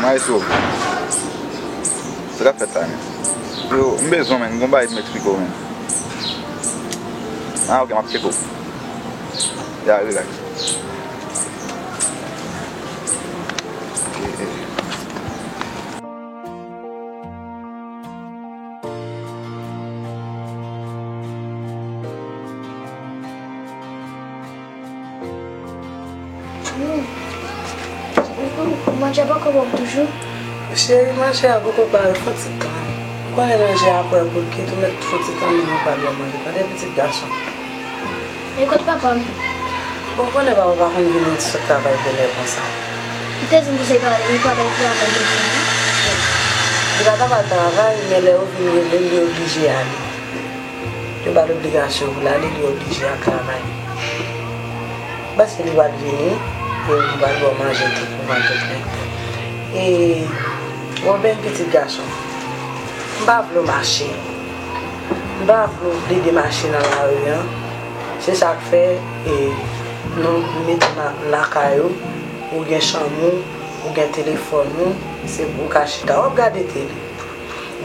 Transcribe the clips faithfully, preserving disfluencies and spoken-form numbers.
Maestro, sa k ap fèt la, menn? Yo, m bezwen, menn, gon bagay m eksplike w, menn. Ah, ok, m ap tcheke w. Ya, relax. Ok, eh. Manje a poko bon toujou? Cheri, manje a poko pare, fon ti tan. Ou konnen manje a apre pou l kit, ou mèt fon ti tan, men ou pral wè manje. Tande, pitit gason. E kot papa m? Bon, ou konnen papa pa konn vini sot travay bonè konsa. Li te di m pou se pale, li pa bay travay pou fini. Li pa ta pral travay, men lè yo vin rele l, li oblije ale. Yo ba l obligasyon pou l ale, li oblije al travay. Paske li pral vini, e li pral ba w manje tou pou vant ou plen. E, Roben, pitit gason, m pa vle w mache. M pa vle w plede mache nan lari an. Se sa k fè, e, nou mete w nan, lakay ou, ou gen chanm ou, ou gen telefòn ou, se pou w ka chita w ap gade tele.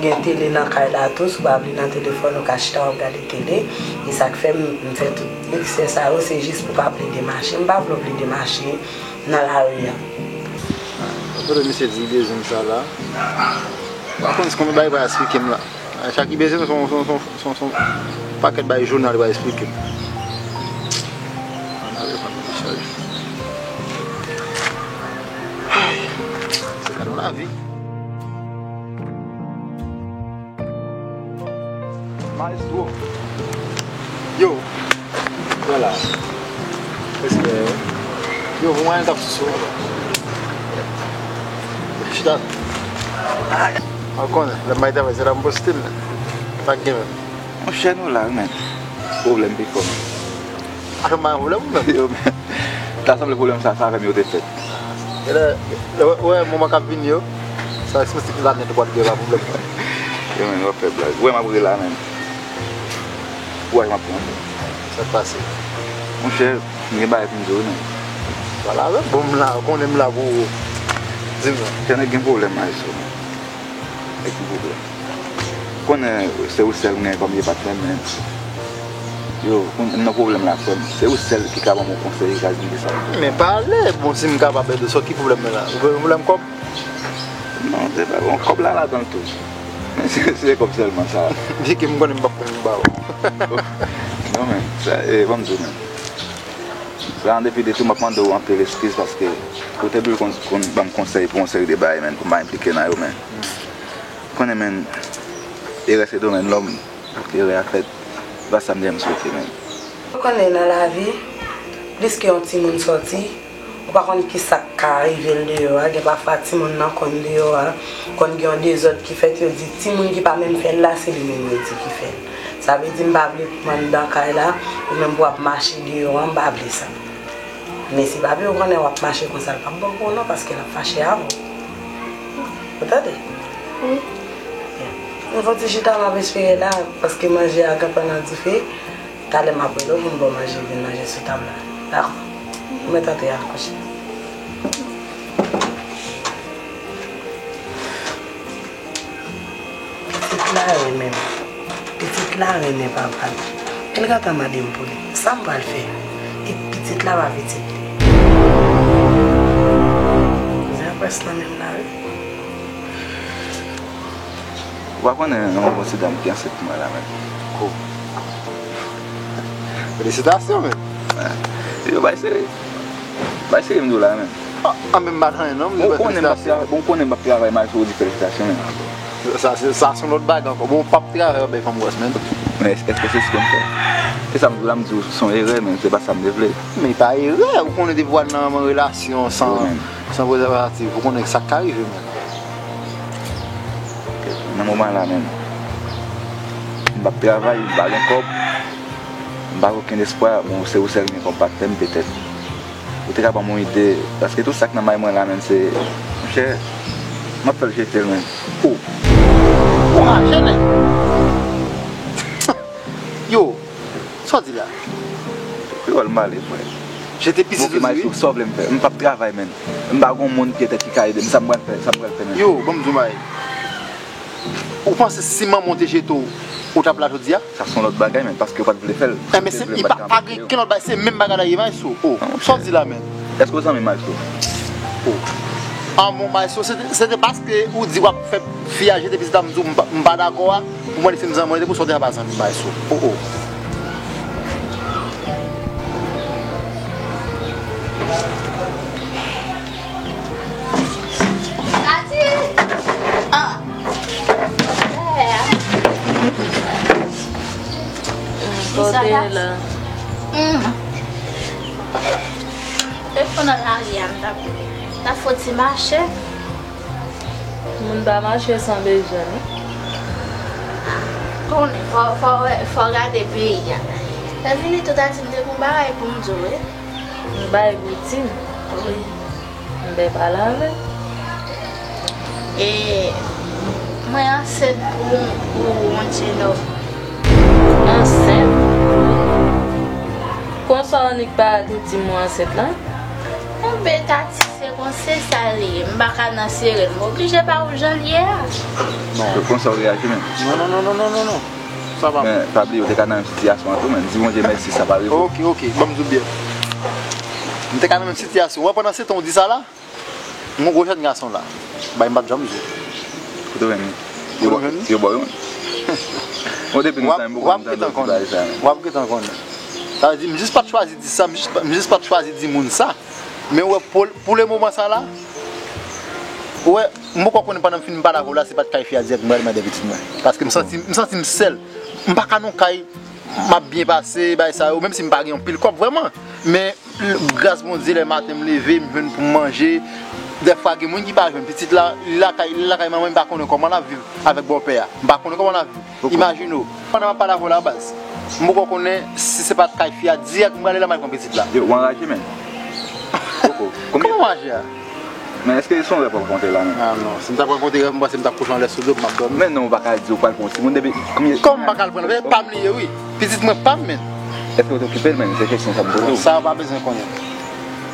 Gen tele nan kay la tou, si w pa vle nan telefòn ou ka chita w ap gade tele. E sa k fè m, m fè tout eksè sa yo, se jis pou w pa plede mache. M pa vle w plede mache nan lari an. Kote misye di li bezwen m sa la? M pa konn si konbyen bagay li pral eksplike m la. A chak li bezwen m, se yon, se yon, se yon, se yon, se yon pakèt bagay jounal li pral eksplike m. Ann ale fanmi li chaj. Se ka nan lavi. Maestro. Yo. Vwala. Respè. Yo, pou mwen, t ap sou. Chita. Ou konnen, lè m bay travay, se la m poste l. Pa gen menm. Monchè, nou la, wi, men. Pwoblèm pi fò, men. Atann, pa gen pwoblèm, ou menm? Yo, men. Ta sanble pwoblèm sa, sa avè m yo te fèt. E lè, lè, wè, wè, moman k ap vini yo, sa eksplosif la nèt, ou pral gen pa pwoblèm. Yo, men, w ap fè blag. Ou wè m ap rela, men. Kouraj m ap pran. Sa k pase? Monchè, m gen bagay pou m di w, men. Pale avè m, bon, m la, ou konnen m la pou ou. Di m non. Chè nèg gen pwoblèm, Maestro, men. Nèg gen pwoblèm. Konnen se ou sèl m gen kòm patnè m, men yo, m nan pwoblèm la, frè m. Se ou sèl ki ka ban m yon konsèy, ki ka di m kisa pou fè. Men pale, bon, si m kapab ede w, sa ki pwoblèm nan la? Ou gen pwoblèm kòb? Non, se pa bon, kòb la ladan l tou. Men se, se kòb sèlman sa. Di ke m konnen m p ap konn ba ou. Non, men, sa, e, ban m di w, men. Sa, an depi de tou, m ap mande w anpil eskiz paske ou te dwe konn, konn ban m konsèy pou yon seri de bagay, men, pou m pa enplike nan yo, men. Konnen, men, erè se domèn lòm. Erè a fèt, se pa sa m te janm swete, men. Ou konnen nan lavi, plis ke yon timoun sòti, ou pa konn ki sa k ka rive l deyò a. Gen pafwa timoun nan konn deyò a, konn gen yon dezòd ki fèt, yo di timoun ki pa menm fè l la, se li menm yo di ki fè l. Sa vle di m pa vle pou m anndan kay la, ou menm pou w ap mache deyò a, m pa vle sa. Men si papi w konnen w ap mache konsa, l p ap bon pou w non, paske l ap fache avè w. Ou tande? Wi. Byen. Nou fon ti chita, m ap espere la, paske manje a gentan nan dife. Talè m ap rele w pou m ba w manje, vin manje sou tab la. Dakò? Ou mèt antre al kouche. Pitit la renmen m. Pitit la renmen papa l. E l gentan mande m pou li. Sa m pral fè? E pitit la pa pitit li. Kouzen pwès nan men m la, wi. Ou pa konnen yon bon ti dam ki ansent pou mwen la, menm. Ko. Felisitasyon, men. Yo, bay seri. Bay seri m di w la, menm. Ah, ah, men m pa t anyen, non, m di w felisitasyon. Bon, konnen m p ap travay, mal sou di felisitasyon, menm. Sa, se, sa se yon lòt bagay ankò. Bon, w p ap travay, w ap bay fanm gwòs, menm. Men èske, èske se sa m fè? E sa m di w la, m di w se yon erè, men se pa sa m te vle. Men pa erè, ou konnen depi w al nan yon relasyon san, san prezèvatif, ou konnen sa k ka rive, menm. Nan moman la menm, m p ap travay, m pa gen kòb, m pa gen okenn espwa, bon, se ou sèl ki gen kòm patnè m petèt. Ou te ka ban m yon ide, paske tout sa k nan may mwen la menm se, monchè, m ap fè l jete l menm. Ou. Ou raje nèg. Yo, sa w di la? Kreyòl m pale, frè. Jete pitit ou di wi. Maestro, sa w vle m fè? M p ap travay, menn. M pa gon moun pyetèt ki ka ede m. Sa m pral fè, sa m pral fè, menn. Yo, ban m di w yon bagay. Ou panse si manman w te jete w, ou t ap la jodi a? Sa se yon lòt bagay, menn, paske yo pa t vle fè l. Enben, se, pa gen kenn lòt bagay, se menm bagay la ye, maestro. Oh, sa w di la, menn? Èske w zanmi maestro? Oh. Ah, bon, maestro, se te, se te paske ou di w ap fè fi a jete pitit la, m di w m pa, m pa dakò a, pou mwen, li fin zanmi w, te pou sa w te pa zanmi maestro. Oh, oh. Tati! Ah! Kote la? Hmm. E pou nan lari a, m t ap, t ap fè ti mache. Moun pa mache san bezwen, non. Konnen, fò, fò, fò gade peyi a. Lè vini tou, Tati, m te gon bagay pou m di w, wi. M bay bouti. Wi. M ben pale avè l. E mwen ansent pou, pou yon jenòm. Ansent? Konsa w annik parèt ou di m ou ansent la? Enben, Tati, se konsa sa l ye. M pa ka nan sere l. M oblije ba ou jan l ye a. Non. Konsa w reyaji menm? Non, non, non, non, non, non, non. Sa pa bon. Men, pa bliye, w te ka nan menm sitiyasyon an tou, men di Bondye mèsi, sa pa rive. Ok, ok, ban m di w byen. M te ka nan menm sitiyasyon. Wè, pandan se tan w di sa la, m gon gwo jèn gason la. Bay m pa t janm di w. Kote w jwenn li? Kote w jwenn li? Yo ba w youn. Bon, depi nou zanmi, m poko janm tande w di bagay sa, men. W ap gentan konnen. Sa vle di, m jis pa t chwazi di sa, m jis pa, m jis pa t chwazi di moun sa. Men w wè, pou, pou le moman sa la, w wè, m poko konnen pandan m fin pale avè w la, se pa t kay fi a dirèk m pral mande pitit mwen. Paske m santi, m santi m sèl. M pa ka nan kay, m ap byen pase, bagay sa yo, menm si m pa gen yon pil kòb vrèman. Men, l-, gras Bondye, lè maten m leve, m jwenn pou m manje. Dèfwa, gen moun ki pa jwenn. Pitit la, li lakay, li lakay manman, m pa konnen kòman l ap viv avèk bòpè a. M pa konnen kòman l ap viv. Imajine w, pandan m ap pale avè w la, baz, m poko konnen si se pa t kay fi a dirèk m prale la, m al pran pitit la. Yo, w anraje, menn. Poko. Kòman w anraje a? Men èske se yon rèv w ap rakonte la, menn? Ah non, si m t ap rakonte rèv, m panse m t ap kouche anlè sou do m ap dòmi. Men non, ou pa ka di ou pral pran yon timoun depi konbyen... Kòman m pa ka l pran l? Pa m li ye, wi. Pitit mwen pa m, menn. Èske w te okipe l, menn? Se kesyon sa m poze w. Sa w pa bezwen konnen.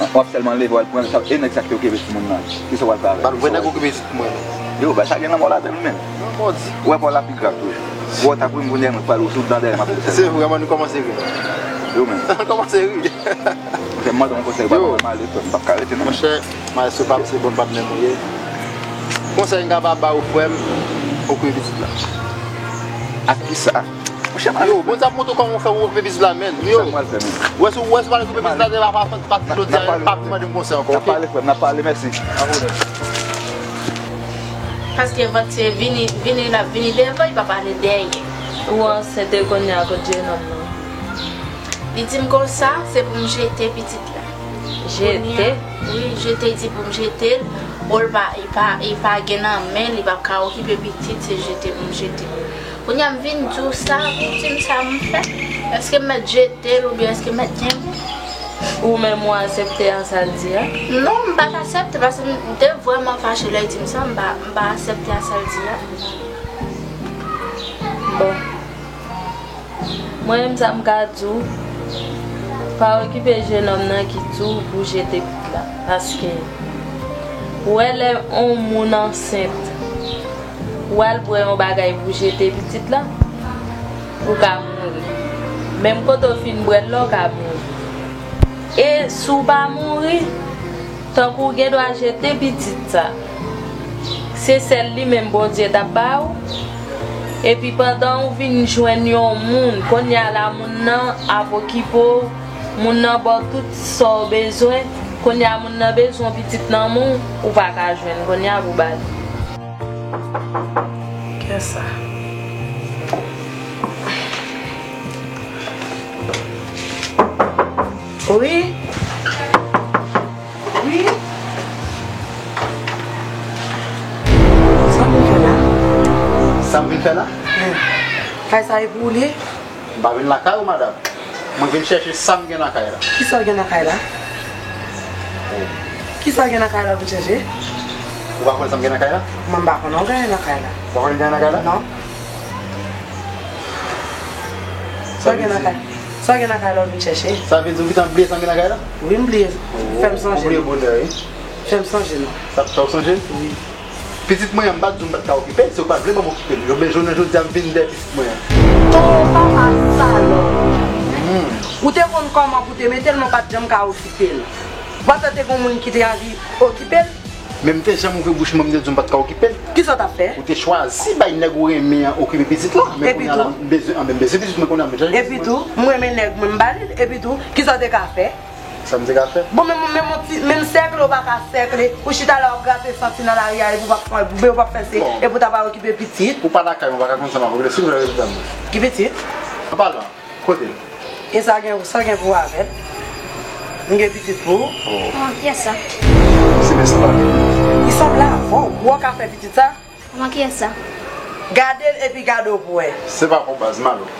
W ap sèlman leve, w al pran l, e nèg sa ki te okipe timoun nan, kisa w al fè avè l? Pa t vre nèg okipe pitit mwen, non. Yo, bagay sa gen lanmò ladan l, menn. Ou wè pa w la pi grav toujou. Ou wè w t ap ri m kounye a, mwen pral ou sou dan dèyè m ap... Se vrèman nou kòmanse ri. Yo, menn. Nou kòmanse ri. Monchè, m mande yon konsèy, pa fè m ale, frè m, m p ap ka rete, non. Monchè, maestro pa m, se bon patnè m ou ye. Konsèy m kapab ba ou, frè m, okipe pitit la. Ak kisa? Monchè, m ale. Yo, Bondye ap montre w kòman w fè w okipe pitit la, menn. Yo. Sa m pral fè, menn? Wè si, wè si w pa okipe pitit la, demen pa, pa, pa, jodi a, pa vin mande m konsèy ankò, oke? N ap pale, frè m, n ap pale, mèsi. Pa pwoblèm. Paske vant se vini, vini, l ap vini devan, li p ap ale dèyè. Ou ansent e kounye a kot jenòm nan? Li di m konsa, se pou m jete pitit la. Jete? Kounye a, wi, jete, li di pou m jete l. O, l pa, li pa, li pa gen nan men, li p ap ka okipe pitit, se jete pou m jete. Kounye a m vin di w sa, pou w di m sa m fè. Èske m mèt jete l oubyen èske m mèt kenbe? Ou menm ou aksepte a sa l di a? Non, m pa t aksepte, paske m te vrèman fache lè l di m sa, m pa, m pa aksepte a sa l di a. Bon. Mwen menm sa m ka di w, pa okipe jenòm nan ki di w pou jete pitit la. Paske, ou wè lè yon moun ansent, ou al bwè yon bagay pou jete pitit la, ou ka mouri. Menm kote w fin bwè l la, ou ka mouri. E si w pa mouri, tankou w gen dwa jete pitit sa. Se sèl li menm Bondye t ap ba w. Epi pandan w vin jwenn yon moun, kounye a la moun nan ap okipe w, moun nan ba w tout sa w bezwen, kounye a moun nan bezwen pitit nan men w, ou pa ka jwenn, kounye a pou ba li. Kè sa. Wi. Wi. Sa m vin fè la? Sa m vin fè la? Wi. Kay sa e pou ou li ye? M pa vin lakay ou, madanm. Mwen vin chèche sa m gen nan kay la. Kisa w gen nan kay la? Kisa w gen nan kay la w vin chèche? Ou pa konn sa m gen nan kay la? Mwen m pa konn anyen nan kay la. Ou pa konn anyen nan kay la? Non. Sa w gen nan kay la? Sa w gen nan kay la w vin chèche? Sa vle di ou gentan bliye sa w gen nan kay la? Wi, m bliye. Fè m sonje. Ou bliye bonè, wi. Fè m sonje non. Sa fè w sonje? Wi. Pitit mwen an, m pa t di w m pa t ka okipe l, se ou pa t vle ban m okipe l. Jounen jodi a, m vin dèyè pitit mwen an. O papa salòp! Ou te konn kòman pou te mete l, men w pa t janm ka okipe l. Ou pa t wè te gen moun ki te anvi okipe l? Men m te janm ouvri bouch mwen, m te di w m pa t ka okipe l. Kisa w t ap fè? Ou te chwazi bay nèg ou renmen an okipe pitit la. Men kounye a la, m bezwen, anben, m bezwen pitit mwen kounye a, m bezwen pitit mwen. Epitou, m renmen nèg mwen, m ba li l. Epitou, kisa w te ka fè? Sa m te ka fè? Bon, menm, menm yon ti, menm sèkle ou pa ka sèkle. Ou chita la, w ap grate santi nan lari a, epi w p ap fè, epi w p ap fè se, epi w ta pa okipe pitit. Ou pa lakay mwen, ou pa ka konn sa m ap regle. Silvouplè, rete dam. Ki pitit? An palan, kote l? E sa gen, sa gen pou avè l? M gen pitit pou ou. Oh. Kòman, kiyès sa? Se mesye pa. Li sanble avè w. Ou ka fè pitit sa? Kòman, kiyès sa? Gade l epi gade w pou wè. Se pa pou baz, Malo.